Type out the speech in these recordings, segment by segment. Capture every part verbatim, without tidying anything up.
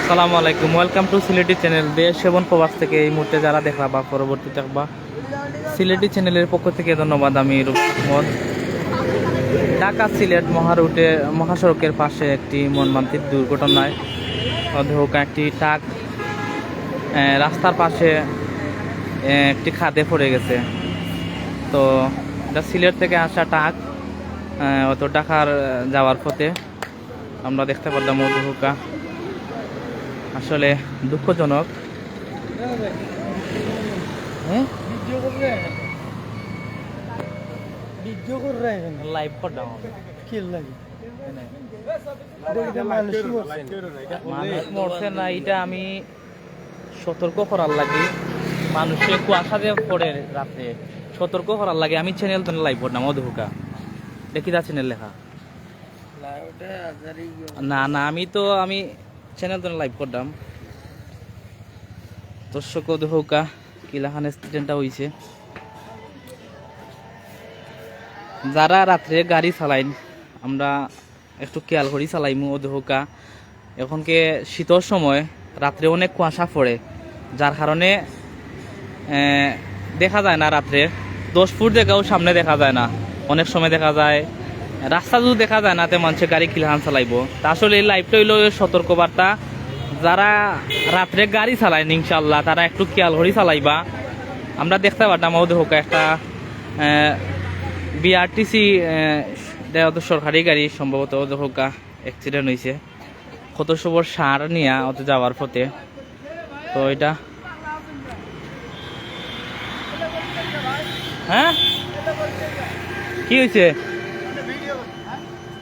আসসালামু আলাইকুম, welcome to Sylheti চ্যানেল। দেশ এবং প্রবাস থেকে এই মুহূর্তে যারা দেখরা বা পরবর্তী দেখবা, সিলেটি চ্যানেলের পক্ষ থেকে ধন্যবাদ। আমি রুবেল আহমদ। ঢাকা সিলেট মহারুটে, মহাসড়কের পাশে একটি মর্মান্তিক দুর্ঘটনায় অধ্যাপক একটি ট্রাক, আহ, রাস্তার পাশে, আহ, একটি খাদে পড়ে গেছে। তো এটা সিলেট থেকে আসা ট্রাক, আহ, অত ঢাকার, আহ, যাওয়ার পথে আমরা দেখতে পারলাম অধ্যাপকা। আসলে দুঃখজনক। হ্যাঁ? ভিডিও করে রাখেন। লাইভ করলাম আমি। কি লাগে? এটা মানুষ মরছে। মানুষ মরছে না, এটা আমি সতর্ক করার লাগি। মানুষে কুয়াশা যে পড়ে রাত্রে, সতর্ক করার লাগি আমি চ্যানেল তো লাইভ করলাম। অধ্যাপকা, দেখি দা চ্যানেল লেখা। না, না, আমি তো, আমি চ্যানেল তো লাইভ করলাম। দর্শক, অধ্যাপকা, কিলাখান অ্যাক্সিডেন্টটা হইছে। যারা রাত্রে গাড়ি চালাইন, আমরা একটু খেয়াল করি চালাইমু। অধ্যাপকা, এখনকে শীতর সময় রাত্রে অনেক কুয়াশা পড়ে, যার কারণে, এ, দেখা যায় না রাত্রে, দশ ফুট জায়গাও সামনে দেখা যায় না। অনেক সময় দেখা যায় রাস্তা যদি দেখা যায় না, তে মানুষে গাড়ি কিলাখান চালাইবো। তা আসলে এই লাইভটা হইলো ওই সতর্কবার্তা, যারা রাত্রে গাড়ি চালায় ইনশাল্লাহ তারা একটু খেয়াল করি চালাইবা। আমরা দেখতে পারতাম অধ্যাপকা একটা, এ, বিআরটিসি, এ, এটা হয়তো সরকারি গাড়ি সম্ভবত, অধ্যাপকা অ্যাক্সিডেন্ট হইছে। কত সবর সার নিয়া অত যাওয়ার পথে। তো এটা, হ্যাঁ, কি হইছে?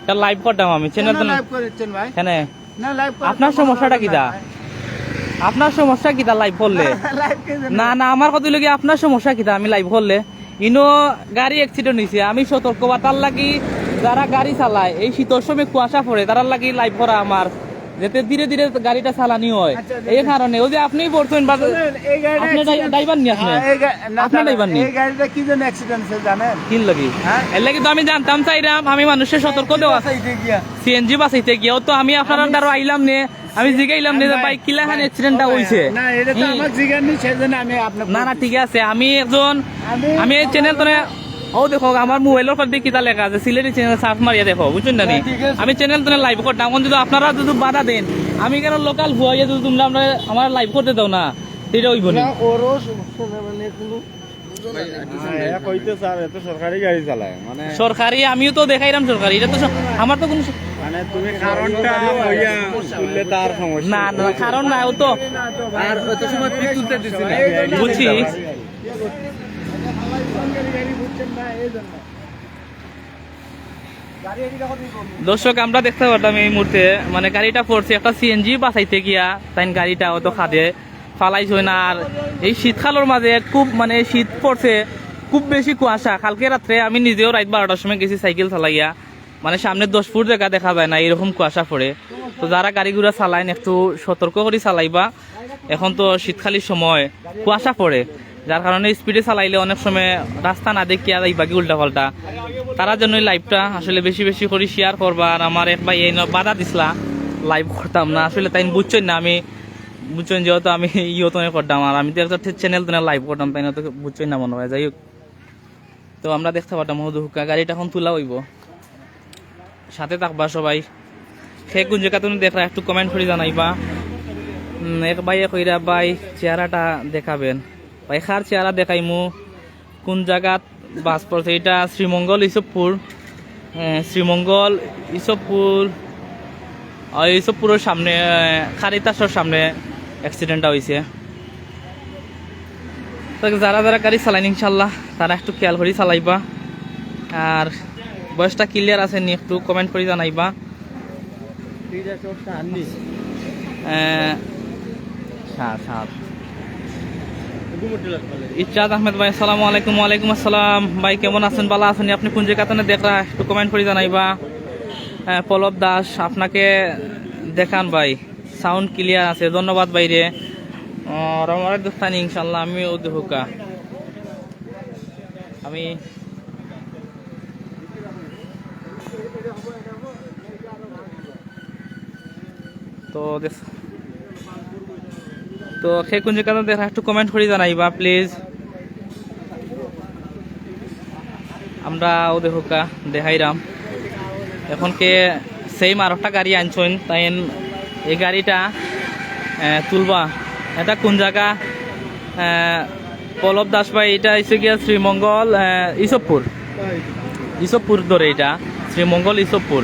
এটা লাইভ করতাম আমি, চ্যানেল তো না। লাইভ করেছেন ভাই? কেন? না, লাইভ করার আপনার কোনো সমস্যাটা দরকার কিতা? নাই। আপনার সমস্যা কিতা লাইভ করলে? লাইভ কে জানে? না, না, আমার কথা হইলো কি, আপনার সমস্যা কিতা আমি লাইভ করলে? ইনো গাড়ি অ্যাক্সিডেন্ট হইছে, আমি সতর্কবার্তার লাগি যারা গাড়ি চালায়, এই শীতর সময় কুয়াশা পড়ে, তারার লাগি লাইভ করা আমার, যাতে ধীরে ধীরে গাড়িটা চালানি হয়। আচ্ছা, আচ্ছা, এই আচ্ছা। কারণে, ওই যে আপনিই বলছেন, বা শুনুন, এই গাড়িটা আপনি ড্রাই-, অ্যাক্সিডেন্ট ড্রাইভার নি আপনি? হ্যাঁ, এই গা-, না, আপনার না, না, ড্রাইভার নি? এই গাড়িটা কি জন্য অ্যাক্সিডেন্ট হয়েছে জানেন? কি লাগি? হ্যাঁ? এর লাগি তো আমি জানতাম চাইলাম, আমি মানুষের সতর্ক দেওয়া। বাঁচাইতে গিয়া। সিএনজি বাঁচাইতে গিয়াও তো আমি আপনার আমি দ্বারা আইলাম নে, আমি জিগাইলাম নে যে, আমি ভাই, কিলাখান ভাই, অ্যাক্সিডেন্টটা ও ভাই, হইছে? না, এটা তো হুম। আমার জিগার নি, সেজন্য আমি আপনার না, না, ঠিক আছে, আমি একজন, আমি আমি এই চ্যানেল তো না, ও দেখো, আমার মোবাইলর মধ্যে কিতা লেখা আছে, সিলেটি চ্যানেল সার্চ মারিয়া দেখো, বুঝছেন না নি? হ্যাঁ, ঠিক আছে। আমি চ্যানেল তো লাইভ করতাম, এখন যদি আপনারা যদি বাধা দেন, আমি কেন লোকাল ভুয়া যদি তোমরা আমরা, আমার লাইভ করতে দাও না, এটা হইব না। না, ওরও সমস্যা না, মানে, কোনো হ্যাঁ, এরা কইতে স্যার, এ তো সরকারি গাড়ি চালায়, মানে সরকারি, আমিও তো দেখাইলাম সরকারি, এটা তো স-, আমার তো কোনো স-, মানে, তুমি কারণটা বইয়া তুললে তার সমস্যা। না, না, কারণ না, ও তো আর অত সময় পিক তুলতে দিছি না। বুঝছি। দর্শক, আমরা দেখতে পারতাম এই মুহূর্তে, মানে, গাড়িটা পড়ছে, একটা সিএনজি বাঁচাইতে গিয়া তাইন গাড়িটা অত খাদে ফালাইছে না। আর এই শীতকালের মাঝে খুব, মানে, শীত পড়ছে, খুব বেশি কুয়াশা। কালকে রাত্রে আমি নিজেও রাত বারোটার সময় গেছি সাইকেল চালাইয়া, মানে, সামনে দশ ফুট জায়গা দেখা যায় না, এরকম কুয়াশা পড়ে। তো যারা গাড়ি ঘোড়া চালাইন, একটু সতর্ক করি চালাইবা। এখন তো শীতকালীন সময়, কুয়াশা পড়ে, যার কারণে স্পিডে চালাইলে অনেক সময় রাস্তা না দেখিয়া যাইবা কি উল্টা পাল্টা। তারার জন্য এই লাইভটা আসলে বেশি বেশি করি শেয়ার করবা। আর আমার এক ভাই এই বাধা দিছলা, লাইভ করতাম না, আসলে তাইন বুঝছইন না, আমি বুঝছইন যেহেতু আমি ইয়ে তো করতাম, আর আমি তো একটা চ্যানেল তো লাইভ করতাম, তাইন তো বুঝছইন না মনে হয়। যাই হোক, তো আমরা দেখতে পারতাম হুদু হুক্কা গাড়িটা এখন তোলা হইব। সাথে থাকবা সবাই। সে কোন জায়গা তুমি দেখরা একটু কমেন্ট করি জানাইবা। উম, এক ভাইয়ে কইরা, "ভাই, চেহারাটা দেখাবেন।" ভাই, কার চেহারা দেখাইমু? কোন জায়গাত বাস পড়ছে? এটা শ্রীমঙ্গল ইসবপুর। এ, শ্রীমঙ্গল ইসবপুর, আ, ইসবপুরের সামনে, এ, কারিতাসর সামনে অ্যাক্সিডেন্টটা হইছে। তো যারা যারা গাড়ি চালাইন ইনশাল্লাহ, তারা একটু খেয়াল করি চালাইবা। আর ভয়েসটা ক্লিয়ার আছে নি, একটু কমেন্ট করি জানাইবা। এ, সাত, সাত। ইরশাদ আহমেদ ভাই, আসসালামু আলাইকুম। ওয়ালাইকুম আসসালাম ভাই, কেমন আছেন? ভালা আছেন নি? আপনি কোন জায়গা থেকে দেখরা? একটু কমেন্ট করি জানাইবা। এ, পলব দাস, আপনাকে দেখান ভাই, সাউন্ড ক্লিয়ার আছে, ধন্যবাদ ভাইরে। আর আমার দোস্তানি ইনশাল্লাহ, আমি ও দেখুকা। আমি তো দেখ-, তো কে কুন জাগাত দেখরা একটু comment করি জানাইবা please। আমরা অউ দেখউক্কা দেখাইরাম। এখন কে same আরোকটা গাড়ি আনছইন, তাইন এই গাড়িটা, আহ, তুলবা। এটা কুন জাগা? আহ, পল্লব দাস ভাই, এটা অইছে গিয়া শ্রীমঙ্গল, আহ, ইসবপুর। ইসবপুর ধরে এটা, শ্রীমঙ্গল ইসবপুর।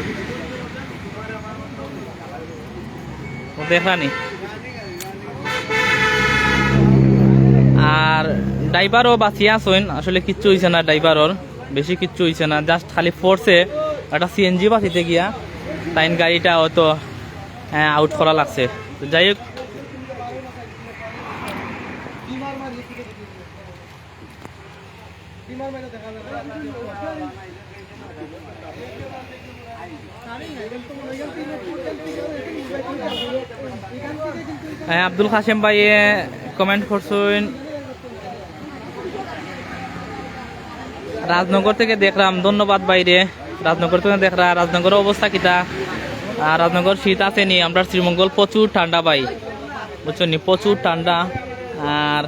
ও দেখরানি। আর driverও বাঁচিয়া আছইন, আসলে কিচ্ছু অইছে না driverর, বেশি কিচ্ছু অইছে না, just খালি পড়ছে, একটা সিএনজি বাঁচাইতে গিয়া তাইন গাড়িটা হয়তো, আহ, out করা লাগছে। তো যাই হোক, হ্যাঁ, আব্দুল কাসেম ভাইয়ে comment করছইন, রাজনগর থেকে দেখরাম, ধন্যবাদ ভাইরে। রাজনগর থেকে দেখরা, রাজনগরর অবস্থা কিতা? আর রাজনগর শীত আছে নি? আমরার শ্রীমঙ্গল প্রচুর ঠান্ডা ভাই, বুঝছো নি, প্রচুর ঠান্ডা। আর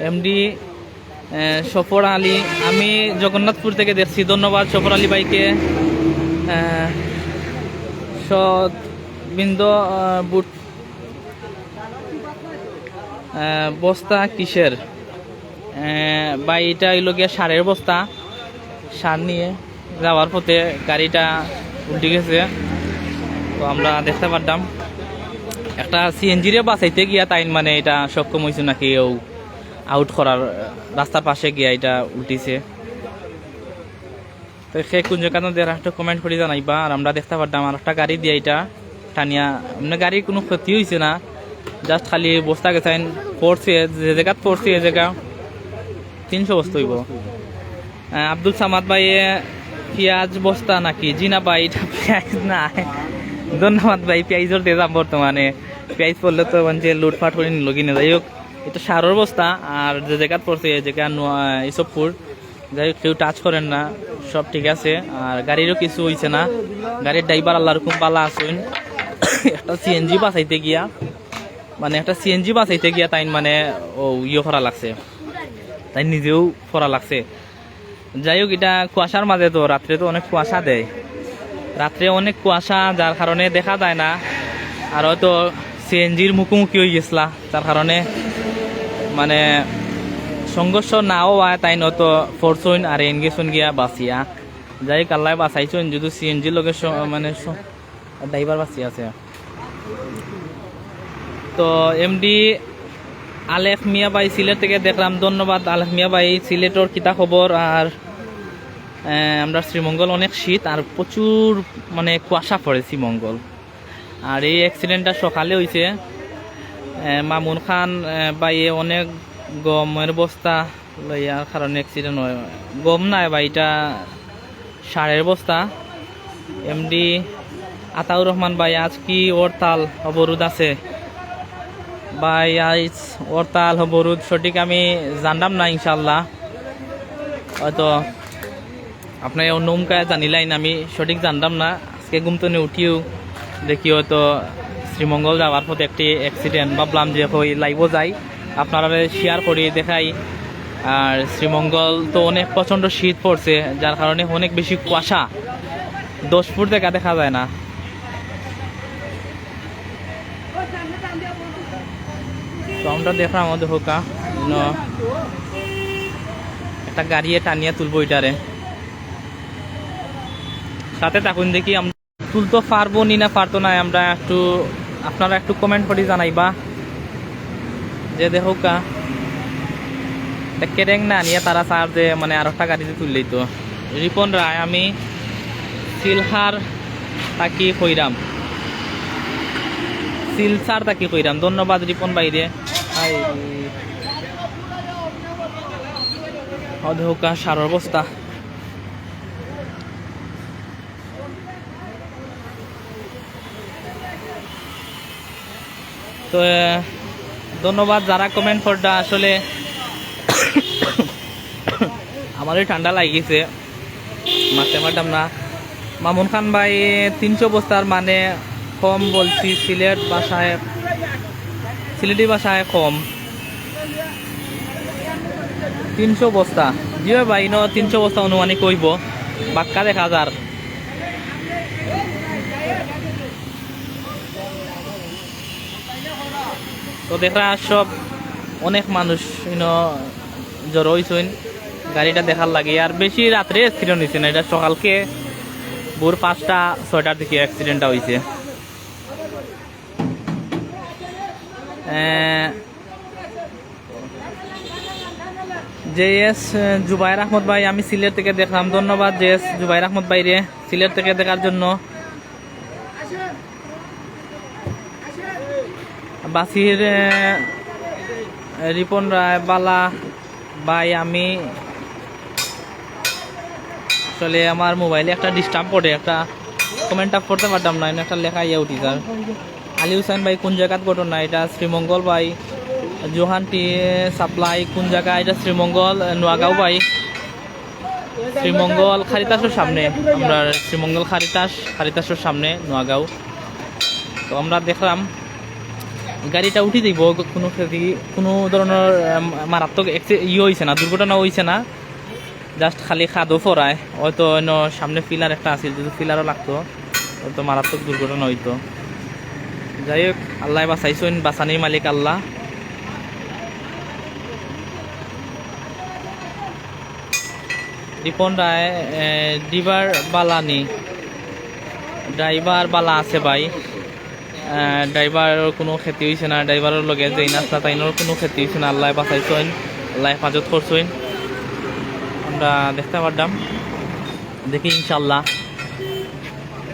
এমডি আহ, সফর আলী, আমি জগন্নাথপুর থেকে দেখছি, ধন্যবাদ সফর আলী ভাইকে। আহ, সৎবিন্দ, আহ, বুট, আহ, বস্তা কিসের? আহ, ভাই, এটা অইলো গিয়া সারের বস্তা, সার নিয়ে যাওয়ার পথে গাড়িটা উল্টি গেছে, তো আমরা দেখতে পারতাম একটা সিএনজিরে বাঁচাইতে গিয়া তাইন মানে এটা সক্ষম অইছে নাকি ও আউট করার, রাস্তার পাশে গিয়া এটা উল্টিছে। তো সে কোন জাগাত দের একটু কমেন্ট করি জানাইবা। আর আমরা দেখতে পারতাম আর একটা গাড়ি দিয়া এটা টানিয়া, মানে গাড়ির কোনো ক্ষতি হইছে না, জাস্ট খালি বস্তা গেছাইন পড়ছে, যে জায়গাত পড়ছে এই জায়গা তিনশো বস্তা হইব। আহ, আব্দুল সামাদ ভাই, এ, পেঁয়াজ বস্তা নাকি? জি না ভাই, এটা পেঁয়াজ না। ধন্যবাদ ভাই, পেঁয়াজর দাম বর্তমানে, পেঁয়াজ পড়লে তো মানে লুটপাট করে নিল কিনে। যাই হোক, এটা সারর বস্তা, আর যে জায়গাত পড়ছে এই জায়গা নোয়া-, ইসবপুর। যাই হোক, কেউ টাচ করেন না, সব ঠিক আছে। আর গাড়িরও কিছু হইছে না, গাড়ির ড্রাইভার আল্লাহর হুকুম বালা আছইন। একটা সিএনজি বাঁচাইতে গিয়া, মানে একটা সিএনজি বাঁচাইতে গিয়া তাইন মানে ও ইয়ে করা লাগছে, তাই নিজেও করা লাগছে। যাই হোক, এটা কুয়াশার মাঝে তো, রাত্রে তো অনেক কুয়াশা দেয়, রাত্রে অনেক কুয়াশা, যার কারণে দেখা যায় না। আর হয়তো সিএনজির মুখোমুখি হয়ে গেছলা, যার কারণে মানে সংঘর্ষ না হওয়ায় তাইন হয়তো ফরছইন আর এন গেছইন গিয়া বাঁচিয়া। যাই হোক, আল্লাহ বাঁচাইছইন, যদি সিএনজির লগে স-, মানে স-, ড্রাইভার বাঁচিয়া আছে। তো এমডি আলেফ মিয়া ভাই সিলেট থেকে দেখলাম, ধন্যবাদ আলেফ মিয়া ভাই। সিলেটর কিতা খবর? আর, আহ, আমরা শ্রীমঙ্গল অনেক শীত আর প্রচুর মানে কুয়াশা পড়ে শ্রীমঙ্গল। আর এই অ্যাক্সিডেন্টটা সকালে হইছে। আহ, মামুন খান, আহ, ভাইয়ে অনেক গমের বস্তা লইয়ার কারণে অ্যাক্সিডেন্ট হয়। গম নাই ভাই, এটা সারের বস্তা। এমডি আতাউর রহমান ভাই, আজ কি হরতাল অবরোধ আছে? ভাই, আজ হরতাল অবরোধ সঠিক আমি জানলাম না, ইনশাল্লাহ হয়তো আপনি অন্য উমকায় জানিলাইন, আমি সঠিক জানলাম না। আজকে ঘুম থেকে উঠিও দেখি হয়তো শ্রীমঙ্গল যাওয়ার পথে একটি অ্যাক্সিডেন্ট, ভাবলাম যে হই লাইভও যাই, আপনারা শেয়ার করি দেখাই। আর শ্রীমঙ্গল তো অনেক প্রচণ্ড শীত পড়ছে, যার কারণে অনেক বেশি কুয়াশা, দশ ফুট দেখা দেখা যায় না। তো আমরা দেখলাম আমাদের হোকা ন একটা গাড়িয়ে টানিয়া তুলবো এটারে। সাথে থাকুন, দেখি আমরা তুলতে পারবো নি না পারতো না, আমরা একটু, আপনারা একটু কমেন্ট করে জানাইবা। যে দেখুক্কা, তা কেরেং না নিয়ে তারা স্যার যে মানে আর একটা গাড়িতে তুললেই তো। রিপন রায়, আমি সিলহার তাকি কইরাম, সিলসার তাকি কইরাম। ধন্যবাদ রিপন ভাইরে। হাই। অধোকা সারর অবস্থা। তো, আহ, ধন্যবাদ যারা কমেন্ট কররা। আসলে আমারই ঠান্ডা লাগিছে, মারতে পারতাম না। মামুন খান ভাই, তিনশো বস্তার মানে কম বলছি, সিলেট ভাষায় সিলেটি ভাষায় কম। তিনশো বস্তা। জি অয় ভাই, ইনো তিনশো বস্তা আনুমানিক অইবো। বাক্কা দেখা যার। তো দেখরা সব অনেক মানুষ ইনো জড়ো অইছইন। গাড়িটা দেখার লাগি। আর বেশি রাত্রে accident অইছে না, ইটা সকালকে ভোর পাঁচটা ছয়টার দিকে accidentটা অইছে। এ, জে এস, এ, জুবায়ের আহমদ ভাই, আমি সিলেট থেকে দেখলাম। ধন্যবাদ জে এস জুবায়ের আহমদ ভাইরে সিলেট থেকে দেখার জন্য। বাসির, এ, রিপন রায়, বালা ভাই, আমি আসলে আমার মোবাইলে একটা disturb পড়ে, একটা comment up করতে পারতাম না, একটা লেখা ইয়া উঠি যার। আলী হুসেন ভাই, কোন জাগাত ঘটনা ইটা? শ্রীমঙ্গল ভাই, জোহান টি সাপ্লাই, কোন জাগা ইটা? শ্রীমঙ্গল, নোয়াগাঁও ভাই। শ্রীমঙ্গল খারিতাসর সামনে, আমরার শ্রীমঙ্গল খারিতাস, খারিতাসর সামনে নোয়াগাঁও। তো আমরা দেখলাম গাড়িটা উঠি যাইবো, কোনো ক্ষতি, কোনো ধরনের, আম, মারাত্মক acci-, ইয়ে অইছে না, দুর্ঘটনা অইছে না, just খালি খাদো ফরায়। হয়তো অন্য সামনে pillar একটা আছিল, যদি pillarও লাগতো, হয়তো মারাত্মক দুর্ঘটনা অইতো। যাই হোক, আল্লায় বাঁচাইছইন, বাঁচানির মালিক আল্লাহ। রিপন রায়, এ, driver বালা নি? Driver বালা আছে ভাই। এ, driverর কোনো ক্ষতি অইছে না, driverর লগে যেইন আছলা তাইনর কোনো ক্ষতি অইছে না, আল্লায় বাঁচাইছইন, আল্লায় হেফাজত করছইন। আমরা দেখতে পারতাম, দেখি ইনশাল্লাহ,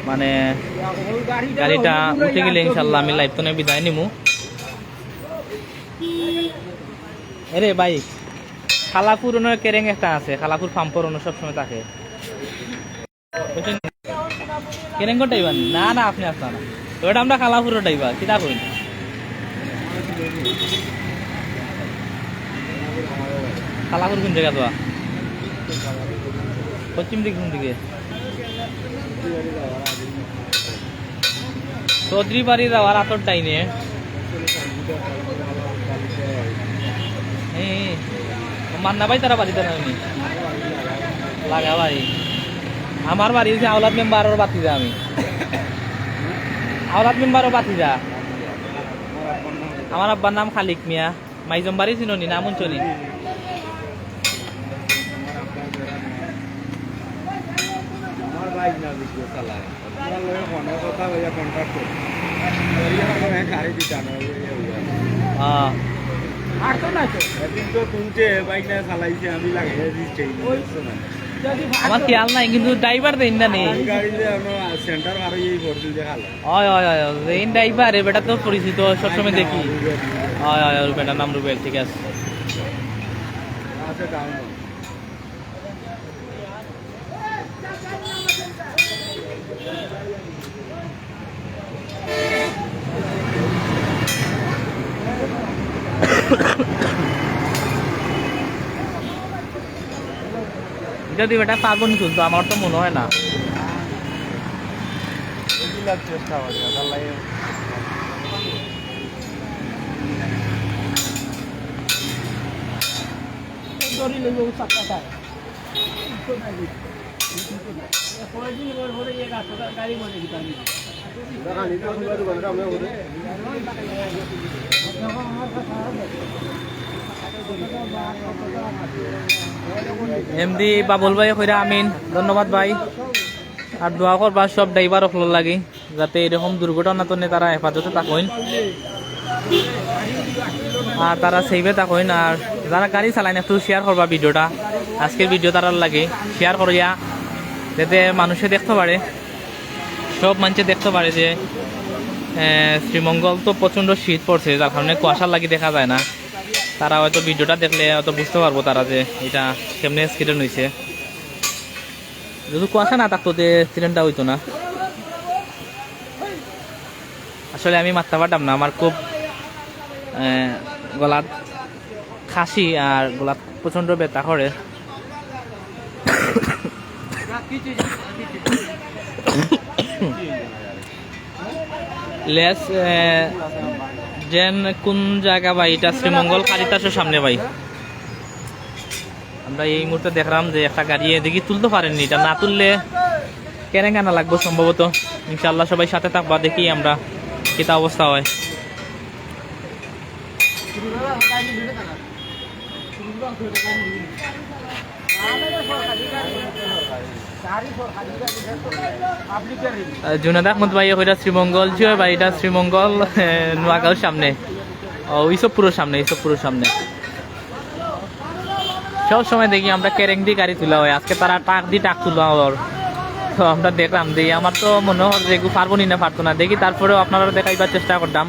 মানে গাড়িটা উঠে গেলে ইনশাল্লাহ আমি live তনে বিদায় নিমু। এরে ভাই, খালাপুর অনো কেরেং একটা আছে, খালাপুর পাম্পর অনো সবসময় থাকে। বুঝছেন? কেরেং কোন driver? না, না, আপনি আসতে না। ওটা আমরা খালাপুর driver, কিতা কই? খালাপুর কোন জাগা তো? পশ্চিম দিক কোন দিকে? চৌধুরী বাড়ি যাওয়ার আতর ডাইনে। এই, মান্না ভাই তারা বাড়িত না নি? লাগা বাড়ি। আমার বাড়ি অইছে আওলাদ মেম্বারর বাতিজা আমি। আওলাদ মেম্বারর বাতিজা। আমার আব্বার নাম খালিক মিয়া। মাইজম বাড়ি চিনো নি? নাম হুনছো নি? আমার ভাই না ভিডিও চালায়। আপনার লগে ফোনে কথা হইয়া কন্ট্যাক্ট করি। করিয়া মানে গাড়ি দিতা না, ওই, ওই, ওই। হ্যাঁ। আর তো না তো। এদিন তো শুনছে, বাইক না চালাইছে, আমি লাগাইয়া দিচ্ছি, এই বুঝছো না? আমার খেয়াল নাই, কিন্তু ড্রাইভার দেন না নি। আমি গাড়ি যে আমরা সেন্টার আর এই ভর্তি যে খালা। হয়, হয়, হয়, হয়। এই ড্রাইভার, এ বেটা তো পরিচিত, সবসময় দেখি। হয়, হয়, হয়, বেটার নাম রুবেল, ঠিক আছে। আচ্ছা, ডাউন। এটা দিয়ে বেটা পাগল চলতো, আমার তো মনে হয় না। এগুলা চেষ্টা করে, আল্লাহ। এমডি বাবুল ভাই কইরা আমিন, ধন্যবাদ ভাই। আর দোয়া করবা সব ড্রাইভার অকলর লাগি, যাতে এরকম দুর্ঘটনা তনে তারা হেফাজতে থাকইন আর তারা সেফে থাকইন। আর যারা গাড়ি চালাইন, একটু শেয়ার করবা ভিডিওটা, আজকের ভিডিও তারার লাগি শেয়ার করিয়া, যাতে মানুষে দেখতে পারে, সব মানুষে দেখতে পারে যে, এ, শ্রীমঙ্গল তো প্রচণ্ড শীত পড়ছে, যার কারণে কুয়াশার লাগি দেখা যায় না। তারা হয়তো ভিডিওটা দেখলে হয়তো বুঝতে পারবো তারা যে এটা কেমনে অ্যাক্সিডেন্ট হইছে। যদি কুয়াশা না থাকতো, তে অ্যাক্সিডেন্টটা হইতো না। আসলে আমি মাততাম পারতাম না, আমার খুব, এ, গলাত খাসি আর গলাত প্রচণ্ড ব্যথা করে। লেস, এ, যেন কোন জাগা ভাই? ইটা শ্রীমঙ্গল কারিতাসর সামনে ভাই। আমরা এই মুহূর্তে দেখলাম যে একটা গাড়ি এদিকে তুলতে পারেননি, ইটা না তুললে কেরেঙ্গা না লাগবো সম্ভবত। ইনশাআল্লাহ সবাই সাথে থাকবা, দেখি আমরা কিতা অবস্থা হয়। আহ, জুনাদ আহমদ ভাই, ওইটা শ্রীমঙ্গল, জি ভাই, এটা শ্রীমঙ্গল, আহ, নোয়াগাঁওর সামনে। ও, ইসবপুরের সামনে, ইসবপুরের সামনে। সব সময় দেখি আমরা কেরেং দি গাড়ি তুলা হয়, আজকে তারা ট্রাক দি ট্রাক তুলা হয়। তো আমরা দেখলাম যে আমার তো মনে হয় যে এগু পারবো নি না, পারতো না, দেখি তারপরেও আপনারা দেখাইবার চেষ্টা করতাম।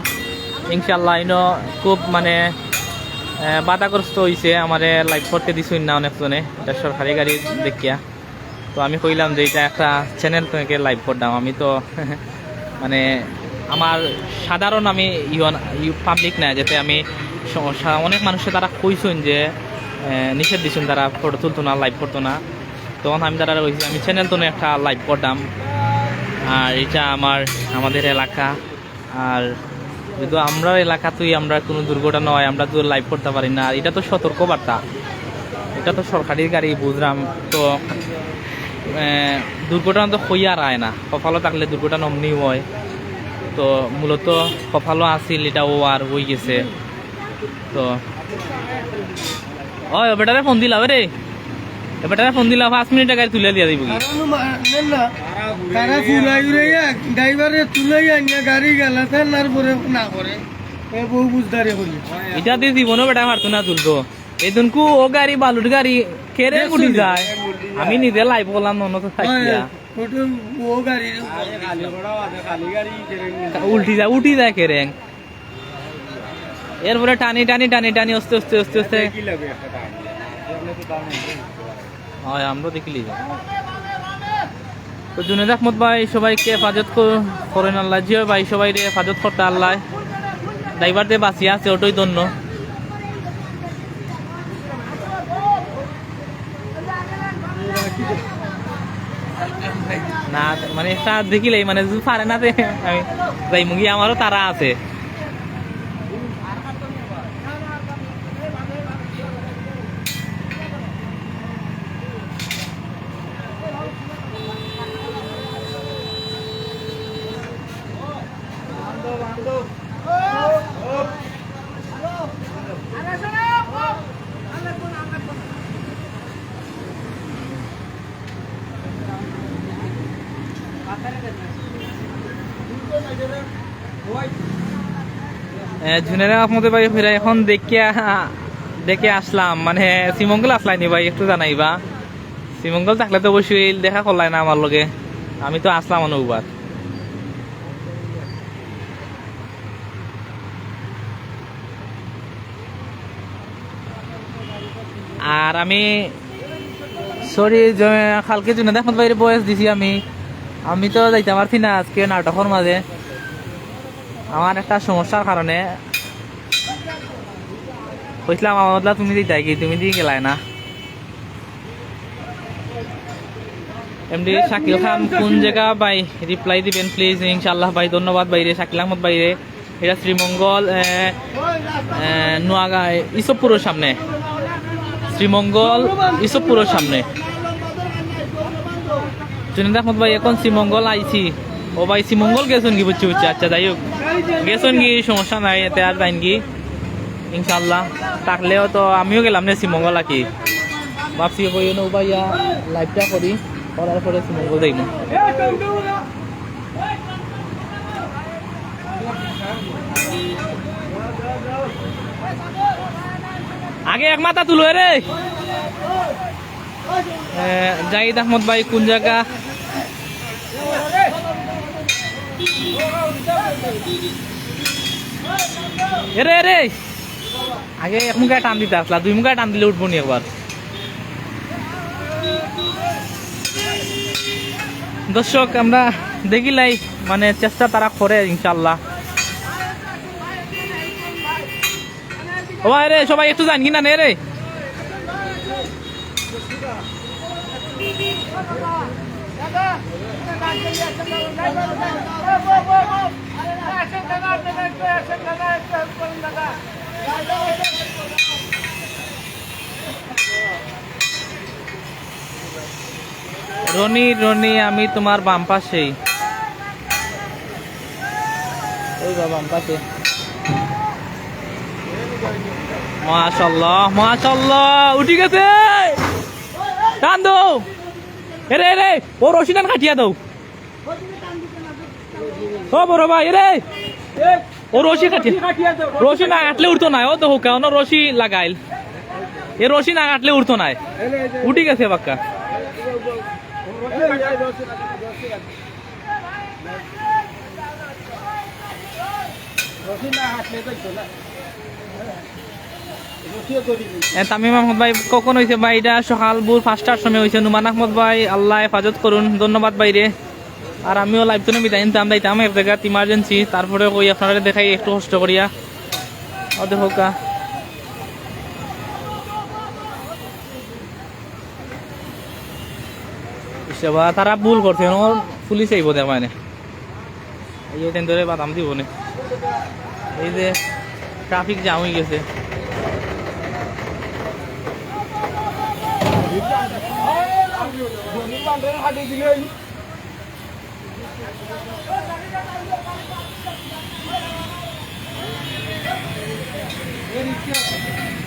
ইনশাল্লাহ ইনো খুব মানে, আহ, বাধাগ্রস্ত হইছে, আমারে লাইভ করতে দিছইন না অনেকজনে, এটা সরকারি গাড়ি দেখিয়া। তো আমি কইলাম যে এটা একটা চ্যানেল থেকে লাইভ করতাম, আমি তো মানে আমার সাধারণ আমি ইউন পাবলিক না, যাতে আমি সমস্যা, অনেক মানুষে তারা কইছইন যে আহ, নিষেধ দিছইন, তারা ফটো তুলতো না, লাইভ করতো না। তখন আমি তারা কইছি আমি চ্যানেল তো একটা লাইভ করতাম। আর এটা আমার, আমাদের এলাকা। আর যদি আমরা এলাকাতেই আমরা কোনো দুর্ঘটনা হয়, আমরা তো লাইভ করতে পারি না। আর এটা তো সতর্ক বার্তা, এটা তো সরকারি গাড়ি বুঝলাম। তো আহ, দুর্ঘটনা তো হইয়া আর আয় না, কপালো থাকলে দুর্ঘটনা অমনি হয়। তো মূলত কপালো আছিল, এটা ও আর হয়ে গেছে। তো ওই বেটারে ফোন দিলাও রে, এ বেটারে ফোন দিলাও, পাঁচ মিনিটে গাড়ি তুলে দিয়া দিবো কি? তারা নু মা-, নেন না। তারা ফুলাই উড়াইয়া, ড্রাইভারে তুলাইয়া আনিয়া গাড়ি গেলা, তার নার পরে না করে। এ বউ বুঝদারে করি। এটা দিয়ে জীবনও বেটা পারতো না তুলতো। এদিনকু ও গাড়ি, বালুর গাড়ি, কেরেং উঠি যায়। আমি নিজে লাইভ করলাম, মনে তো থাকিয়া। ওটা ও গাড়ি। উল্টি যায়, উঠি যায় কেরেং। এরপরে টানি, টানি, টানি, টানি, আস্তে, আস্তে, আস্তে, আস্তে। হয়, আমরা দেখিলি। তো জুনেদ আহমদ ভাই সবাইকে হেফাজত কর-, করেন আল্লাহ। জি ভাই, সবাই রে হেফাজত করতে আল্লাহ। ড্রাইভার দে বাঁচিয়া আছে, ওটাই ধন্য। না, মানে একটা দেখিলেই মানে যদি পারে না তে আমি যাইমুগি, আমারও তারা আছে। এ, জুনেদ আহমদ ভাই ফিরা এখন দেখিয়া, দেখে আসলাম, মানে শ্রীমঙ্গল আসলাইনি ভাই, একটু জানাইবা। শ্রীমঙ্গল থাকলে তো অবশ্যই দেখা করলাই না আমার লগে, আমি তো আসলাম অনুবার। আর আমি সরি, কালকে জুনেদ আহমদ ভাইরে ভয়েস দিছি আমি, আমি তো যাইতাম পারছি না আজকে নাটকর মাঝে, আমার একটা সমস্যার কারণে। কইছিলাম আমার বদলা তুমি দিতাই কি, তুমি দিয়ে গেলায় না। এমডি শাকিল খান কোন জায়গা ভাই, রিপ্লাই দিবেন প্লিজ। ইনশাআল্লাহ ভাই, ধন্যবাদ ভাইরে, শাকিল আহমদ ভাইরে। এটা শ্রীমঙ্গল, এ, এ, নোয়াগাঁও, ইসবপুরের সামনে। শ্রীমঙ্গল, ইসবপুরের সামনে। জুনেদ আহমদ ভাই, এখন শ্রীমঙ্গল আইছি। ও ভাই, শ্রীমঙ্গল গেছইন কি? বুঝছি, বুঝছি। আচ্ছা, যাই হোক, গেছইন কি, সমস্যা নাই, এতে আর যাইন কি, ইনশাআল্লাহ। থাকলেও তো আমিও গেলাম না শ্রীমঙ্গল আর কি। ভাবছি কই না, ভাইয়া, লাইভটা করি, করার পরে শ্রীমঙ্গল যাইব। আগে এক মাথা তুলো রে। এ, জাহিদ আহমদ ভাই কোন জায়গা? এরে, এরে। আগে এক মুখে টান দিতে আসলা, দুই মুখে টান দিলে উঠবো নি একবার। দর্শক, আমরা দেখিলাই, মানে, চেষ্টা তারা করে, ইনশাআল্লাহ। ও ভাই রে, সবাই একটু যান কি না নে রে? রনি, রনি, আমি তোমার বাম পাশেই। ওই বাবা, বাম পাশে। মাশাআল্লাহ, মাশাআল্লাহ, উঠি গেছে। টান দেও। এরে, এরে, ও রশি টান কাটিয়া দেও। ও বড় ভাই, এরে। ও রশি কাটিয়া। রশি না কাটলে উঠতো না, ও তো হুকা, অনো রশি লাগাইল। এ রশি না কাটলে উঠতো না। উঠি গেছে বাক্কা। এ, তামিম আহমদ ভাই, কখন হইছে ভাই? এটা সকাল ভোর পাঁচটার সময় হইছে। নুমান আহমদ ভাই, আল্লাহ হেফাজত করুন, ধন্যবাদ ভাইরে। আর আমিও লাইভ তো বিদায় নিতাম, যাইতাম এক জায়গাত ইমার্জেন্সি, তারপরে কই আপনারা দেখাই একটু কষ্ট করিয়া। ও দেখো কা। ইসে বা, তারা ভুল করছে, ওর পুলিশ আইব দেখ মানে। এই যে ট্রেন ধরে বাদাম দিব নে। এই যে ট্রাফিক জ্যাম হয়ে গেছে।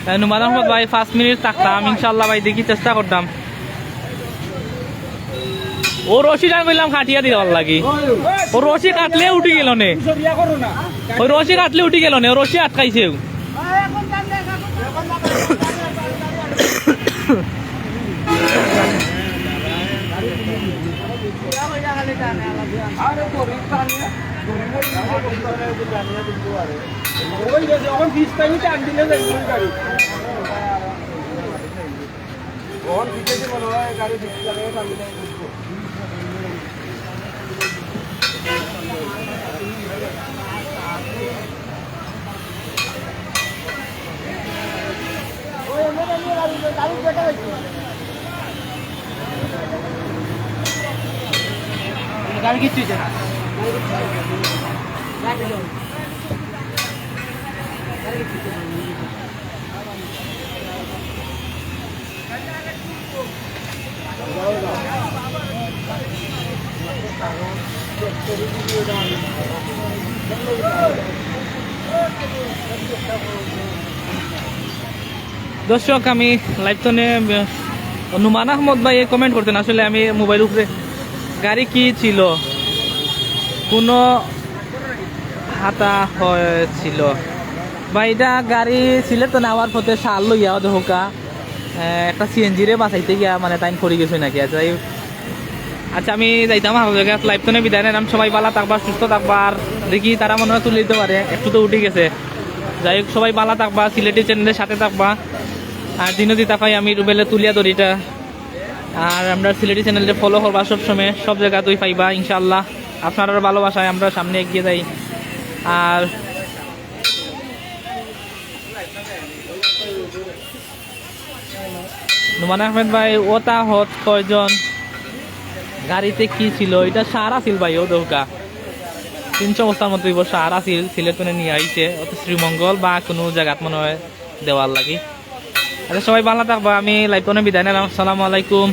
তাই নুমান আহমদ ভাই, পাঁচ মিনিট থাকতাম, ইনশাআল্লাহ ভাই, দেখি চেষ্টা করতাম। ও রশি টান কইলাম কাটিয়া দিতে পারলা কি? ও রশি কাটলে উঠি গেল নে। ওই রশি কাটলে উঠি গেল নে, ও রশি আটকাইছে। ওই গেছে, এখন বিশ টাইমে টান দিলে যাইব ওই গাড়ি। এখন বিশ টাইমে মনে হয় গাড়ি বিশ টাইমে টান দিলে যাইব। গাড়ি কিচ্ছু হইছে না। দর্শক, আমি লাইভ তো নে, আহ, নুমান আহমদ ভাই কমেন্ট করতেন, আসলে আমি মোবাইল উপরে গাড়ি কি ছিল, কোনো হাতা হয়েছিল। ভাই, এটা গাড়ি সিলেট তো নেওয়ার পথে সার লইয়া দেখো কা। আহ, একটা সিএনজি রে বাঁচাইতে গিয়া মানে টাইম পড়ি গেছে নাকি। আচ্ছা, এই, আচ্ছা, আমি যাইতাম আর জায়গায় লাইভ তো বিদায় নিলাম। সবাই ভালো থাকবা, সুস্থ থাকবা, আর দেখি তারা মনে হয় তুলে দিতে পারে, একটু তো উঠে গেছে। যাই হোক, সবাই ভালো থাকবা, সিলেটি চ্যানেলের সাথে থাকবা। আর দিনও দিতা পাই আমি রুবেলে তুলিয়া ধরিটা। আর আমরা সিলেটি চ্যানেলটা ফলো করবা সবসময়, সব জায়গাতেই পাইবা ইনশাআল্লাহ। আপনারার ভালোবাসায় আমরা সামনে এগিয়ে যাই। আর নুমান আহমেদ ভাই, ওটা হত কয়জন? গাড়িতে কি ছিল? এটা সার আছিল ভাই, ও দৌকা। তিনশো বস্তার মতো দিব সার আছিল, সিলেট মানে নিয়ে আইছে। অত শ্রীমঙ্গল বা কোনো জায়গাত মনে হয় দেওয়ার লাগি। আচ্ছা, সবাই ভালো থাকবা, আমি লাইভ ফোনে বিদায় নিলাম। আসসালামু আলাইকুম।